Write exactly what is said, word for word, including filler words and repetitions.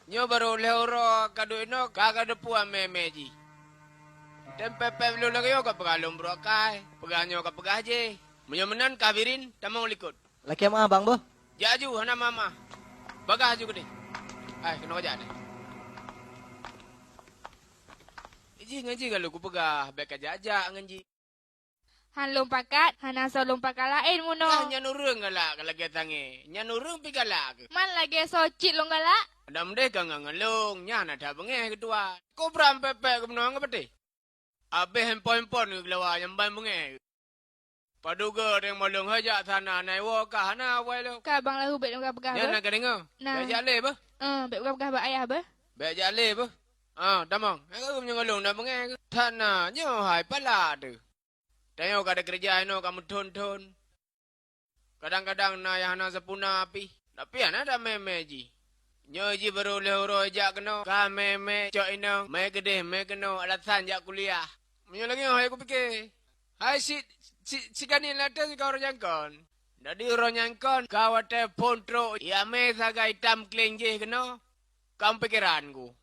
Nyoe barô lhèe uroe ka duek inoe ka, ka teupeue mé-mé jih. Tem pép-pép lôn lagèe nyoe ka peugah lôn brôk akai, peugah nyoe ka peugah jéh. Meunyoe meunan ka Birin, tamong likot. Lakèe meu'ah bang beuh. Jak aju, hana meu'ah-meu'ah. Bagaih aju keudéh. Hai, keunoe jak deh. Jih ngon jih ka lôn kupeugah, bèk kajak-jak ngon jih. Han lôn pakat, hana soe lôn pakat laén meunoe. Ah, nyan ureueng galak ka lagèe tangè. Nyan ureueng pih galak keuh. Man lagèe soe cit lôn galak? Adam deh ka ngon lôn, nyan hana that beungèh keutuan. Kubram pèk-pèk keunoe ngon patéh. Abéh handphone-handphone keu keulawa nyang ban beungèh. Padub geuh teueng maleueng hai jak sana, na iwoe ka hana awai lom. Ka bang lahu bèk peugah-peugah beuh. Nyan na ka deungö. Nah. Bèk jak lé beuh. Eh, bèk peugah-peugah bak ayah beuh. Bèk jak lé beuh. Ah, tamong. Hai ka meunyoe ngon lôn na beungèh keuh. That na, nyoe hai pala teuh. Tanyoe ka teukeureuja inoe ka meuthon-thon. Kadang-kadang na nyang hana seupuna pih, tapi hana that mé-mé jih. Nyoe jih barô lhèe uroe jak keunoe, ka mé-mé cok inong, mé keudéh, mé keunoe, alasan jak kuliah. Meunyoe lagèe nyoe hai kupike, hai si, si, si Kani latèe sikaru nyangkon. Jadi uroe nyangkon ka watèe phon trok, ya mé sagai tam kléng jéh keunoe, ka meupikéran ku.